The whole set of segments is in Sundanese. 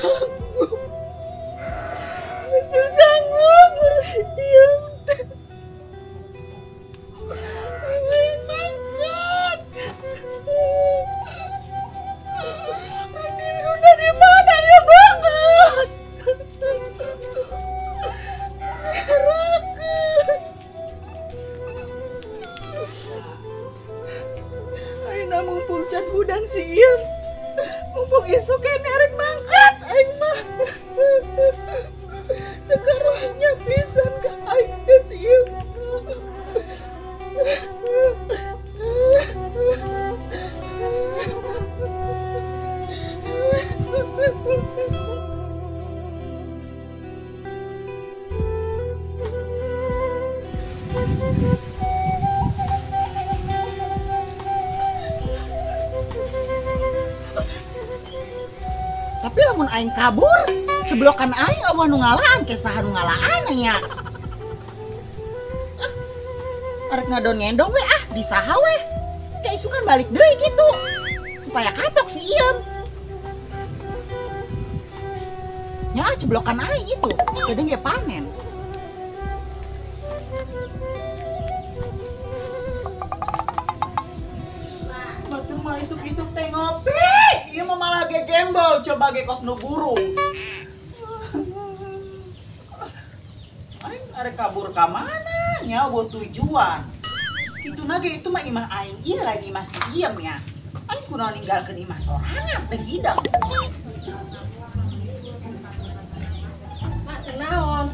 Sanggup. Geus teu sanggup ngurus ieu teh. Aing mangkat. Aing udah di mana ya banget. Ayeuna mumpung can hudang si Iem, mumpung isuk keneh rek mangkat aing mah. Teu karunya pisan ka aing teh si Iem. Tapi lamun aing kabur, ceblokan aing eueuh nu ngalaan, ke saha nu ngalaan nya. Ah, arek ngadon ngendong we ah, di saha we. Ke isukan balik deui kitu. Supaya kapok si Iem. Nya ceblokan aing itu, jadi ge panen. Batur mah isuk-isuk teh ngopi. Ieu mah malah ge gembol coba ge kos nu burung. Aing arek kabur ka mana nya eueuh tujuan. Kituna ge itu mah imah aing ieu lain imah si Iem nya. Aing kunaon ninggalkeun imah sorangan teh hidang. Mak teu naon?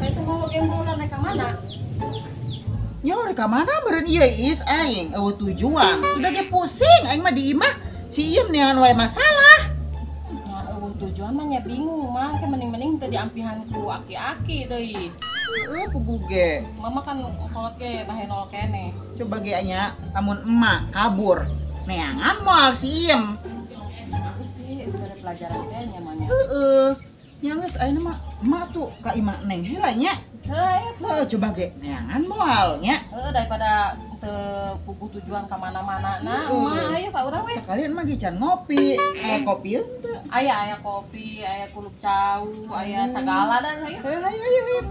Itu mau gembolan rek ka mana? Ya rek ka mana meureun ieu is aing eueuh tujuan. Udah ge pusing aing mah di imah si Iem neangan wae masalah. Nya eueuh tujuan mah nya bingung mah ke mending-mending teu diampihan ku aki-aki deui. Heeh puguh ge. Mama kan kolot ge bahenol keneh. Coba ge nya lamun emak kabur neangan moal si Iem. Sih ada pelajaran teh nya mah nya. Heeh. Nya geus ayeuna mah emak tuh ka imah neng heula nya. Heuh, coba ge neangan moal nya. Heuh, daripada teu puguh tujuan ka mana-mana. Nah, emak ayo ka urang we. Sekalian mah ge can ngopi. Aya kopi henteu? Aya, aya kopi, aya kulup cau, aya sagala dan ayo. Ayo ayo ayo.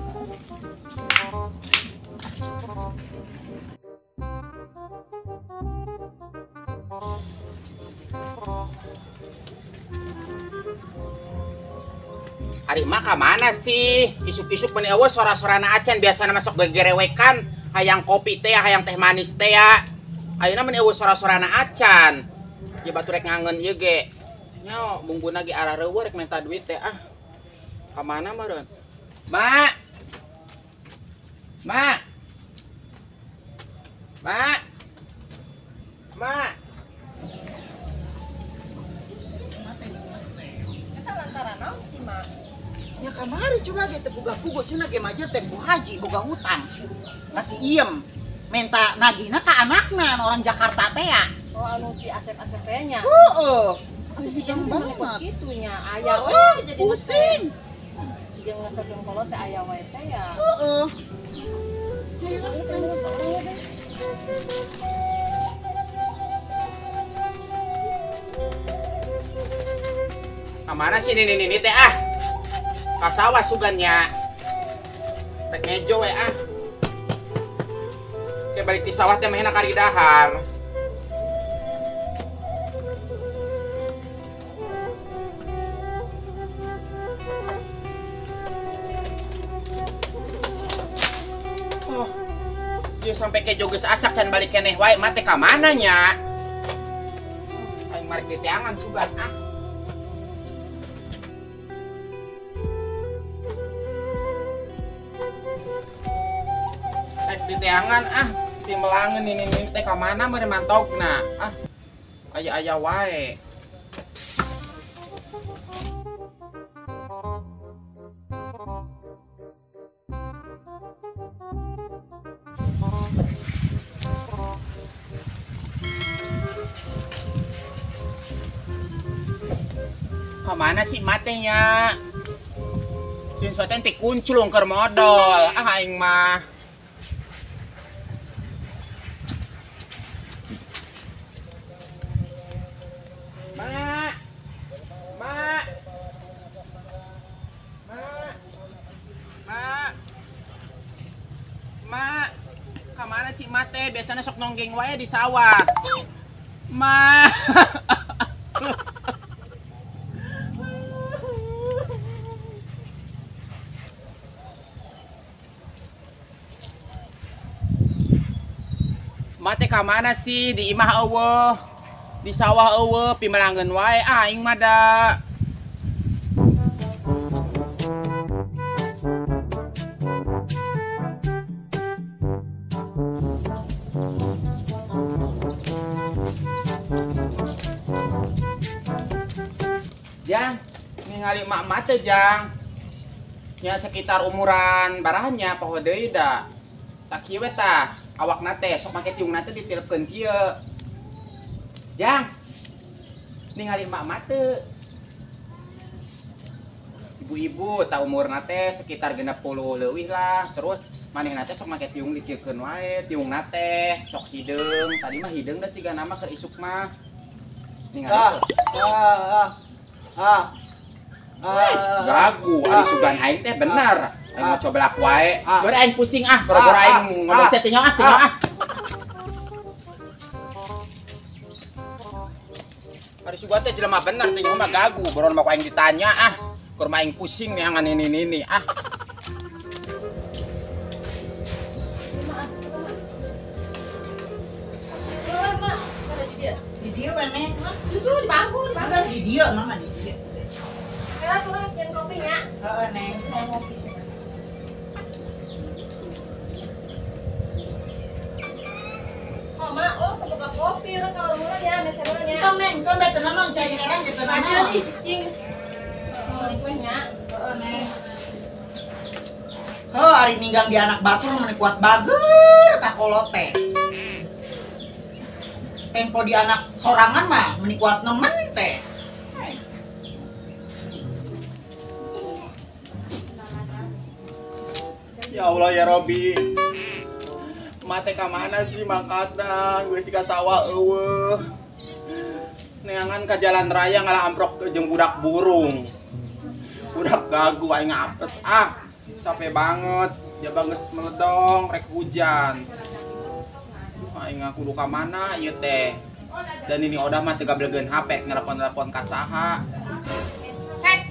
Ari mah ka mana sih? Isuk-isuk meni eueuh sora-sorana acan biasana masuk gegerewekan, hayang kopi teh, hayang teh manis teh ya. Ayeuna meni eueuh sora-sorana acan. Ieu batur rek ngangeun ieu ge. Nya bungguna ge arareueuh rek minta duit teh ah. Ka mana meureun? Mak. Mak. Mak. Mak. Eta lantaran naon sih, Mak? Ya kamari cuma ge teu boga-pugu cenah ge majer teh Bu Haji boga hutang. Ka si Iem minta nagihna ka anakna orang Jakarta teh ya. Oh anu si Asep-Asep teh nya. Heeh. Atuh si Iem banget kitu nya. Aya we jadi pusing. Jeung ngasepkeun kolot teh aya we teh ya. Heeh. Ka mana sih nini-nini teh ah? Ka sawah sugan nya. Rek ngejo we ah. Ke balik di sawah teh mehna kari dahar. Oh. Ieu sampai ke jogeus asak can balik keneh wae mah teh ka mana nya? Aing marek di teangan sugan ah. Di teangan ah, di melangen ini teh ka mana meureun mantogna ah. Aya-aya wae. Ka mana sih matenya? Cin soten ti kunclung keur modol. Ah aing mah. Mak. Mak. teh biasana sok nonggeng wae di sawah. Ma. Mate ka mana sih di imah eueuh, di sawah eueuh, pimelangeun wae aing mah da. Jang, ningali mak-mak teh Jang. Nya sekitar umuran barahannya poho deui da. Sakieu we tah. Awakna teh sok make tiungna teh ditilepkeun kieu. Jang. Ningali mak-mak teu. Ibu-ibu ta umurna teh sekitar 60 leuwih lah. Terus manehna teh sok make tiung dikieukeun wae, tiungna teh sok hideung. Tadi mah hideung da cigana mah keur isuk mah. Ningali. Gagu, ari sugan aing teh bener. Aing mau coba laku wae. Gore aing pusing ah, gara-gara aing ngomong saya tinggal ah, tinggal ah. Ari sugan teh jelema bener teh mah gagu, boron mah ku aing ditanya ah. Keur mah aing pusing neangan ini ah. Di dieu we Neng. Itu di bangku, di bangku. Di dieu mama di dieu. Kira tuh yang kopinya. Heeh, Neng. Mau ngopi. Oh, mak, oh, kebuka kopi, orang kalau mulai ya, mesernya. Tong Neng, kau bete naon cai herang gitu naon. Aja sih, cicing. Mau kuenya. Heeh, Neng. Heuh, ari ninggang di anak batur meni kuat bager ka kolote. Tempo di anak sorangan mah meni kuat nemen teh. Ya Allah ya Robi. Mate ka mana sih mangkatna? Gue sih ka sawah eueuh. Neangan ka jalan raya ngalah amprok jeung budak burung. Budak gagu aing apes ah. Capek banget. Jaba geus meledong rek hujan. Aing kudu ka mana ieu teh? Dan ini odah mah teu gablegeun HP nelpon-nelpon ka saha. Hek.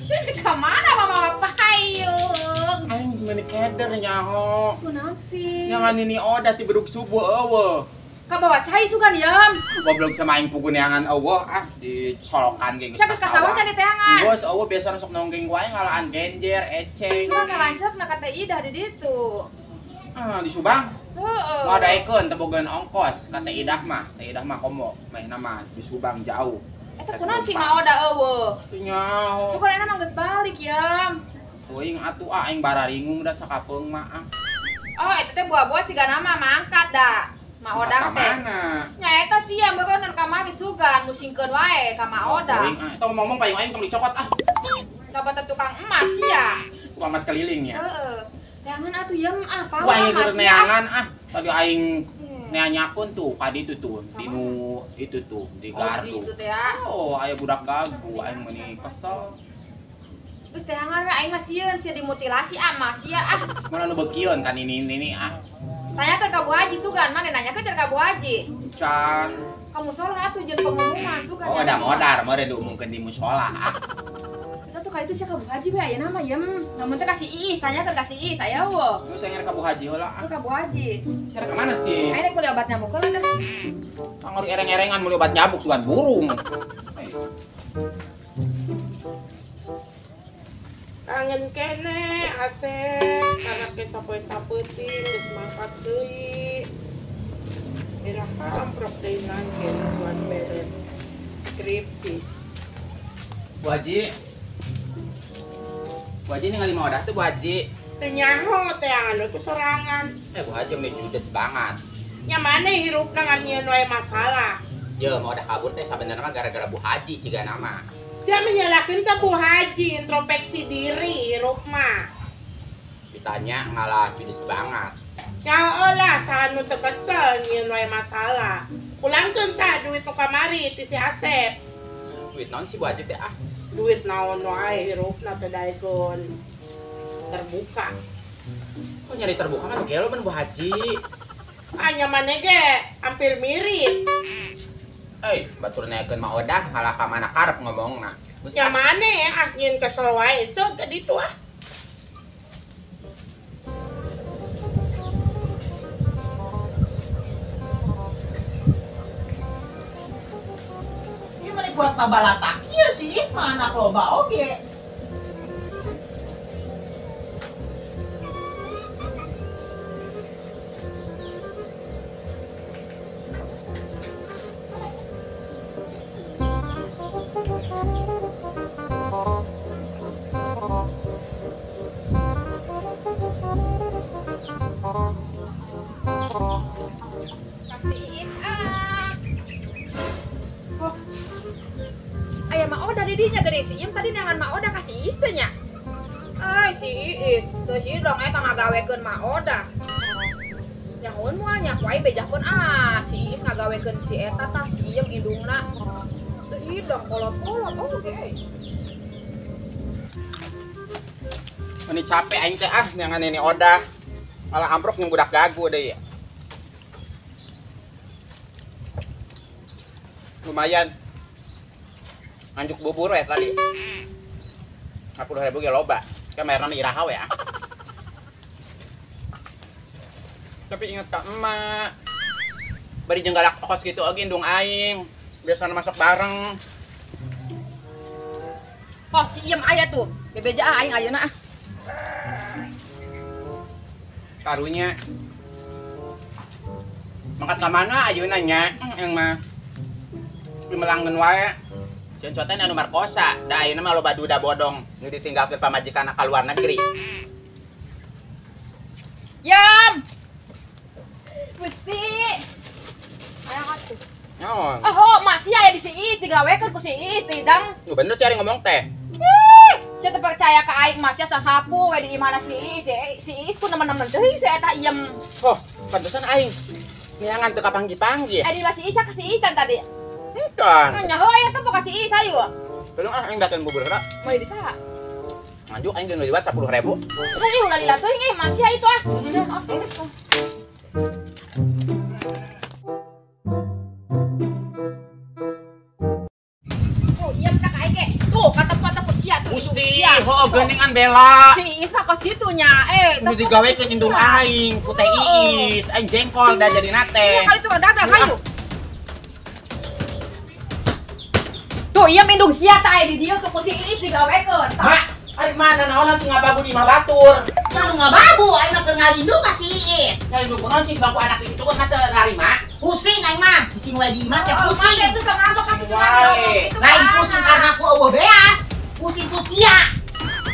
Sieun ka mana mama payung? Aing meuni keder nyaho. Kunaon sih? Nyangan ini odah ti bedug subuh eueuh. Kabawa cai sugan yam. Goblok sama aing pugu neangan eueuh ah dicolokan ge. Sia geus ka sawah can diteangan. Geus eueuh biasana sok nonggeng wae ngalaan genjer, eceng. Sugan ka lanceuk na ka Teh Idah di ditu. Ah di Subang. Heeh. Moal daekeun teu bogaeun ongkos ka Teh Idah mah. Teh Idah mah komo maehna mah di Subang jauh. Eta kunaon sih mah oda eueuh? Nyaho. Sugan enak mah geus balik yam. Teuing atuh ah aing bararинgung da sakapeung mah ah. Oh, eta teh buah-buah sigana mah mangkat da. Ma Odah teh. Nya eta sia beureun kamari sugan musingkeun wae ka Ma Odah. Teuing ah, eta ngomong payung aing tong dicokot ah. Kabar tukang emas sia. Tukang emas keliling ya. Heeh. Teangan atuh yam ah, pawa aing emas neangan ah. Tadi aing neanyakeun tuh ka ditu tuh, dinu itu tuh di gardu. Oh, itu teh ya. Oh, aya budak gagu aing meuni kesel. Geus teangan we aing mah sieun sia dimutilasi ah mah sia ah. Moal nu beukieun kan ini ah. Tanyakeun ka Bu Haji sugan, mana nanyakeun ka Bu Haji? Can. Ka musola atuh jeung pengumuman sugan. Oh, ada modar, mah diumumkeun di musola ah. Satu kali itu sia ka Bu Haji we ayeuna mah yem. Namun teh kasih Iis, tanyakeun kasih Iis aya wo. Geus saya ka Bu Haji heula ah. Ka Bu Haji. Sia ka mana sih? Aing rek meuli obat nyamuk heula dah. Pangor ereng-erengan meuli obat nyamuk sugan burung. Kangen kene Asep karena ke sapoe sapeuting geus mangkat deui. Iraha amprok deui nangken buat beres skripsi. Bu Haji. Bu Haji ningali Ma Odah teh Bu Haji. Teu nyaho teh anu ku sorangan. Bu Haji meni judes banget. Nya maneh hirupna ngan nyieun wae masalah. Ye, Ma Odah kabur teh sabenerna mah gara-gara Bu Haji cigana mah. Sia menyalahkan ke Bu Haji, introspeksi diri hirup mah. Ditanya ngalah judes banget. Nyaho lah saha nu teu kesel nyieun wae masalah. Pulangkeun tah duit nu kamari ti si Asep. Duit naon sih Bu Haji teh ah? Duit naon wae hirupna teh daekeun terbuka. Kok nyari terbuka mah gelo men Bu Haji. Anya maneh ge hampir mirip. Eh, batur naekeun mah Odah halah ka mana karep ngomongna. Nya maneh ah nyeun kesel wae seug ka ditu ah. Ieu mah kuat pabalatak ieu si Isma anak loba oge. Taksi Iis ah. Oh. Aya Ma Oda di dinya gede si Iem tadi neangan Ma Oda ka si Iis teh nya. Eh si Iis teu hidong eta ngagawekeun Ma Oda. Nyahoeun moal nya ku aing bejakeun ah si Iis ngagawekeun si eta tah si Iem indungna. Teu hidong kolot-kolot oge. Ini capek aing teh ah neangan Nini Oda. Malah amprok jeung budak gagu deui. Lumayan. Nganjuk bubur we tadi. 50.000 ge loba. Ka mayarna mah iraha we ah. Tapi inget ka emak. Bari jeung galak kos kitu oge indung aing. Biasana masuk bareng. Oh, si Iem aya tuh. Bebeja ah aing ayeuna ah. Karunya. Mangkat ka mana ayeuna nya? Yang mah dimelangkeun wae. Sieun coten anu markosa, da ayeuna mah loba duda bodong nu ditinggalkeun pamajikanna ka luar negeri. Yam. Gusti. Aya atuh. Naon? Oh, masih aya di si Iis digawekeun ku si Iis tidang. Nu bener sih ari ngomong teh. Ih, sia teu percaya ka aing mah sia sasapu we di imahna si Iis. Si Iis ku nemen-nemen teuing si eta Iem. Oh, pantesan aing neangan teu kapanggi-panggi. Eh di si Iis ka si Iis tadi. Kan. Nyaho aya teh ka si Iis hayu. Tolong ah aing dakeun bubur heula. Meuli di saha? Nganjuk aing geus liwat 10.000. Ih, ulah lila teuing eh masih itu ah. Tuh, iya ka aing ge. Tuh, ka tempat ku sia tuh. Gusti, heuh geuningan Bella. Si Iis mah kos kitu nya. Eh, nu digawekeun indung aing ku teh Iis. Aing jengkol da jadina teh. Kali itu dagang hayu. Tuh, iya indung sia tah aya di dieu tuh ku si Iis digawekeun. Mak, ari mana naonan si ngababu di imah batur? Nah, ngababu aing mah keur ngalindung ka si Iis. Ngalindung kunaon sih bangku anak itu kan teu narima. Pusing aing mah, cicing wae di imah teh pusing. Oh, itu ngambek ka kitu Lain pusing karena ku eueuh beas, pusing ku sia.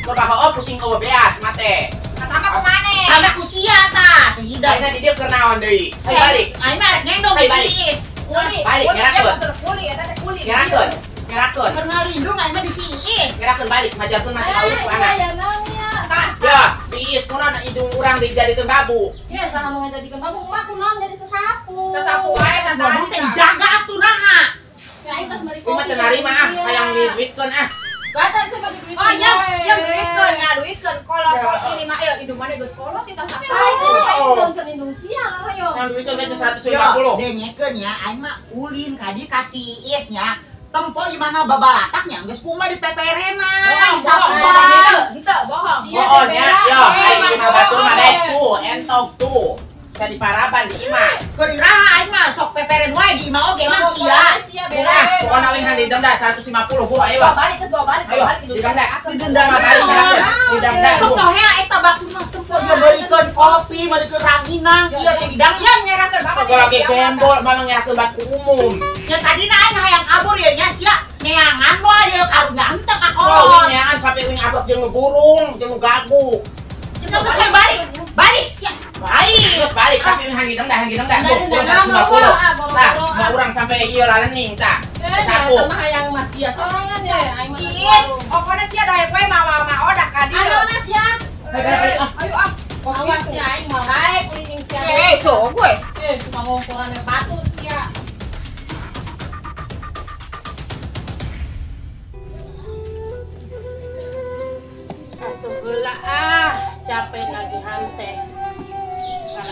Loba heueuh pusing eueuh beas mah teh. Katama ku maneh? Tama ku sia tah, teu hidang. Ayeuna di dieu keur naon deui? Hayu balik. Aing mah rek ngendong si Iis. Kuli, balik ngerakeun. Kuli eta teh kuli. Ngerakeun. Ngerakeun. Keur ngalindung aing mah di si Iis. Ngerakeun balik majarkeun mah alus ku anak. Ya. Ya, si Iis kunaon indung urang dijadikeun babu. Ya, saha nu ngajadikeun babu mah kunaon jadi sasapu. Sasapu wae tah ngomong teh dijaga atuh naha. Ya aing tos meuli kopi. Mah teu narima ah, hayang diduitkeun ah. Gata sih mah diduitkeun. Oh, iya, iya duitkeun, nya duitkeun. Kolot ini mah ieu indung maneh geus kolot teh sasapu. Aing teh indung sia ayo. Yang duitkeun teh 150. Dengekeun nya aing mah ulin ka dieu ka si Iis nya. Tempo imana babalataknya geus kumaha di peperena disapuan. Henteu bohong. Bohong nya, yo aing mah batur mah daek tuh, entog tuh. Tadi paraban di imah. Keur iraha aing mah sok peperen wae di imah oge mah sia. Ah, pokona aing didenda 150 bu ayo. Bawa balik geus bawa balik, bawa balik didenda. Didenda mah balik didenda. Sok heula eta batur mah tempo dia meulikeun kopi, meulikeun ranginang, ieu teh didang nya nyerahkeun bapak. Kalau lagi gembol mah nyerahkeun baku umum. Ya tadi na aing hayang kabur ya nya sia neangan moal ieu karunya henteu ka kolot. Oh, neangan sampai uing ablok jeung nu burung, jeung nu gagu. Jeung geus balik. Balik sia. Balik. Terus balik tapi uing hang hidung dah, hang hidung dah. 150. Tah, mau urang sampai ieu lalening tah. Sapu. Mah hayang mas sia sorangan ya aing mah. Pokona sia daek we mah mah odah ka dieu. Ayeuna sia. Ayo ah. Awas sia aing mau daek kulining sia. Eh, so gue. Eh, cuma ngompolan batur sia. Sebelah ah, capek nagihan teh.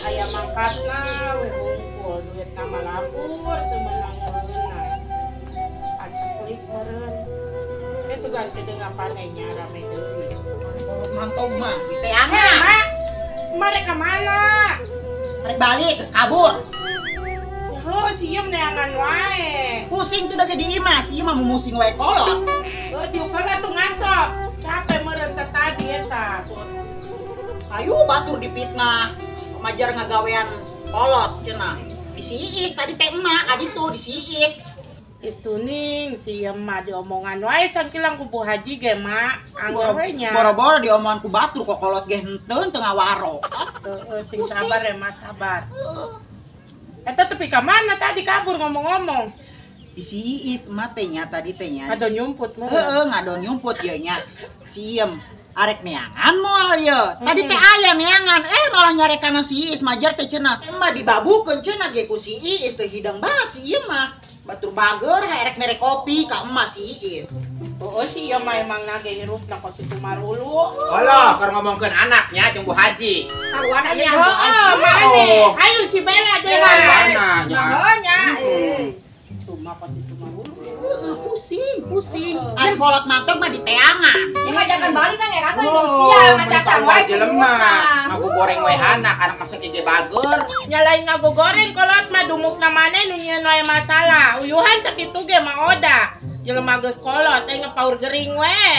Aya mangkatna we hungkul duit nama lapur teu meunang meureunna. Aceklik meureun. Sugan teh ngapanenya rame deui. Mantog mah diteangan. Mak, mereka mana? Rek balik geus kabur. Heuh, sieun neangan wae. Pusing tuh da ge di imah, si ieu mah mumusing wae kolot. Heuh, diukeun atuh ngasok. Capek meureun teh tadi eta. Ayo batur dipitnah. Majar ngagawean kolot cenah. Di si Iis tadi teh emak adi tuh di si Iis. Istuning si emak diomongan wae sangkilang ku Bu Haji ge mak angger we nya. Boro-boro diomongan ku batur kok kolot ge henteu teu ngawaro. Heeh, sing sabar ya Mas, sabar. Eta tepi ka mana tadi kabur ngomong-ngomong? Di si Iis emak teh nya tadi teh nya. Ngado nyumput meureun. Heeh, ngado nyumput ieu nya. Si Iem arek neangan moal ye. Tadi teh aya neangan, malah nyarekana si Iis majar teh cenah. Emak dibabukeun cenah ge ku si Iis teh hidang banget si Iem mah. Batur bager erek mere kopi ka emak si Iis. Oh si ieu mah emang nage hirupna kos itu marulu. Alah, keur ngomongkeun anaknya jeung Bu Haji. Saruana ieu. Heeh, mane. Ayo si Bella deui. Saruana nya. Heeh nya. Tuh mah kos itu marulu. Heeh, pusing, pusing. Ari kolot mantog mah diteangan. Ieu mah jangan balik nang era teh sia ngacacang wae jelema. Ngago goreng wae anak, anak masuk ge bager. Nyalain ngago goreng kolot mah dumukna maneh nu nyieun wae masalah. Uyuhan sakitu ge mah oda. Jelema geus kolot teh ngepaur gering we.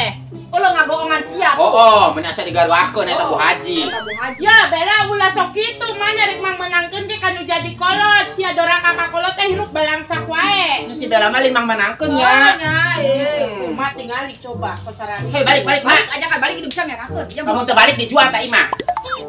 Ulah ngagoongan sia. Oh, mun asa digaruahkeun eta Bu Haji. Eta Bu Haji. Ya Bella ulah sok kitu maneh rek mangmenangkeun ge kanu jadi kolot. Sia doraka ka kolot teh hirup balangsak wae. Nu si Bella mah limang menangkeun nya. Nya, eh. Mah tingali coba kasarani. Hei balik balik mak. Ajakan balik hidup sia ngerakeun. Kamu teu balik dijual ta imah.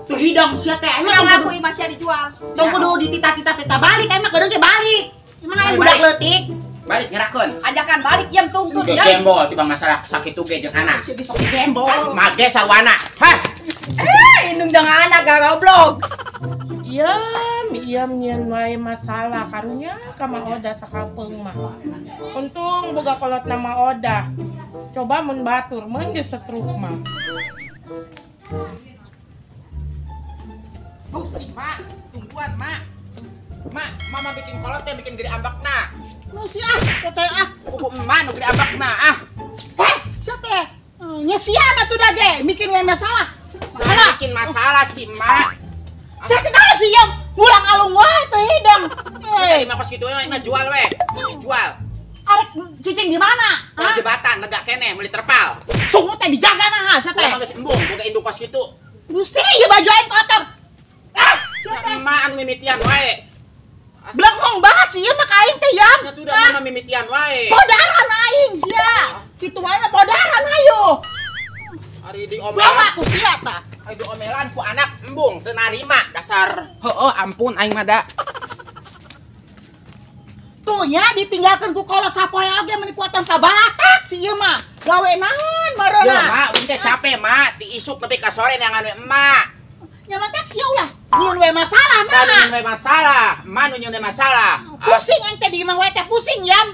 Tuh hidang sia teh emang ngaku imah sia dijual. Tong kudu ditita-tita teh balik emang kudu ge balik. Emang aya budak leutik. Balik ngerakeun. Ajakan balik yam tungtun ya. Gembol tiba masalah sakit ge jeung anak. Si sok gembol. Mage sawana. Hah. Indung jeung anak gak goblok. Iem, iem nyieun wae masalah karunya ka Ma Oda sakapeung mah. Untung boga kolot nama Oda. Coba mun batur mun geus setruk mah. Pusing, Mak. Tungguan, Mak. Mak, mama bikin kolot teh bikin gede ambakna. Nu si ah, teh ah. Kuku emak nu gede ambakna ah. Heh, sia teh. Nyesian atuh da ge, bikin we masalah. Salah bikin masalah si emak. Sia kenal si Yam, ngulang alung wae teh hidang. Eh, mah kos kitu we mah jual we. Jual. Arek cicing di mana? Hah? Jembatan lega keneh meuli terpal. Sungut teh dijaga nah sia teh. Ulah geus embung boga indung kos kitu. Gusti, ieu baju aing kotor. Ah, sia teh. Emak anu mimitian wae. Belengong banget sih, mah aing teh yam. Nya tuh udah mah mimitian wae. Podaran aing sia. Kitu wae mah podaran ayo. Ari diomelan ku sia tah. Ari diomelan ku anak embung teu narima dasar. Heueuh ampun aing mah da. Tuh nya ditinggalkeun ku kolot sapoe oge meuni kuatan sabalatak si ieu mah. Gawe naon mareuna? Ya mak, urang teh capek mak, ti isuk nepi ka sore neangan we emak. Nya mah teh sia ulah. Nyieun we masalah mah. Nyieun we masalah, emak nu nyieun we masalah. Pusing aing teh di imah we teh pusing yam.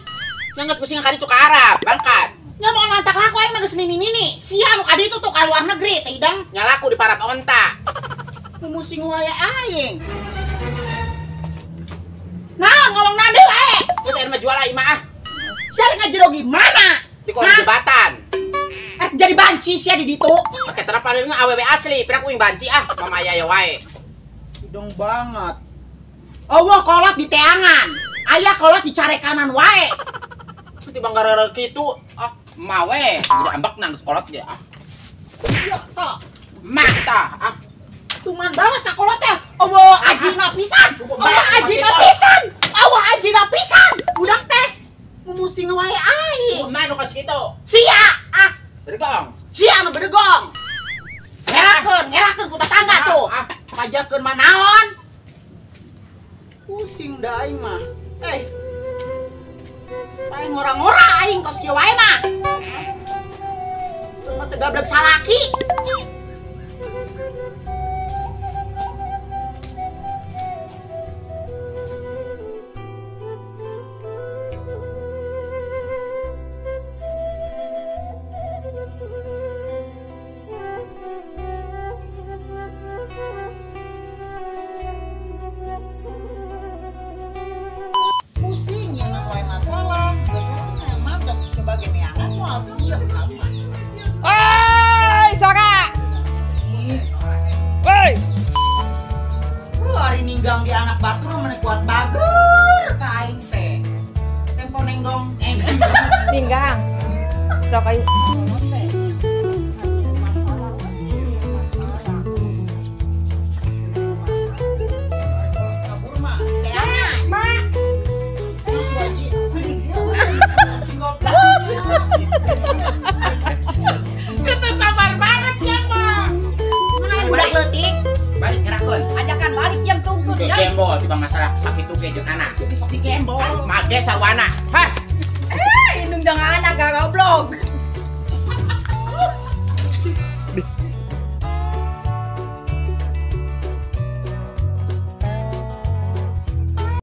Nya pusing ka ditu ka Arab, bangkat. Nya mau ngantak laku aing mah geus nini-nini. Sia nu ka ditu tuh ka luar negeri teh hidang. Nya laku di parap onta. Musing wae aing. Nah, ngomong nande wae. Geus aing mah jual aing mah ah. Sia rek ngajero gimana? Di kolong jembatan. Jadi banci sia di ditu. Oke, terapal mah awewe asli, pira ku banci ah, mama aya wae. Hidung banget. Allah kolot di teangan. Ayah kolot di carekanan wae. Tibang gara-gara kitu ah, emak we. Jadi ambek nang geus kolot ge ah. Sia tah. Emak tah ah. Tuman banget ka kolot teh. Allah ajina pisan. Allah ajina pisan. Allah ajina pisan. Budak teh mumusing wae aing. Emak nu kos kitu. Sia ah. Bedegong. Sia anu bedegong. Ngerakeun, ngerakeun ku tetangga tuh. Pajakeun mah naon? Pusing da aing mah. Aing ngora-ngora aing kos kieu wae mah. Mah teu gablek salaki. Moal si Iem ka emak. Oi, Sora. Woi. Hari ninggang di anak batur mah kuat bager ka aing teh. Tempo nenggong Ninggang. Sok ayo. Kabur mah teangan. Mak, itu sabar banget ya, Mak. Mana budak leutik? Balik ngerakeun. Ajakan balik jam tungtun ya. Gembol tiba masalah sakit tuh jeung anak. Sok digembol. Mage sawana. Hah? Eh, indung jeung anak gak goblok.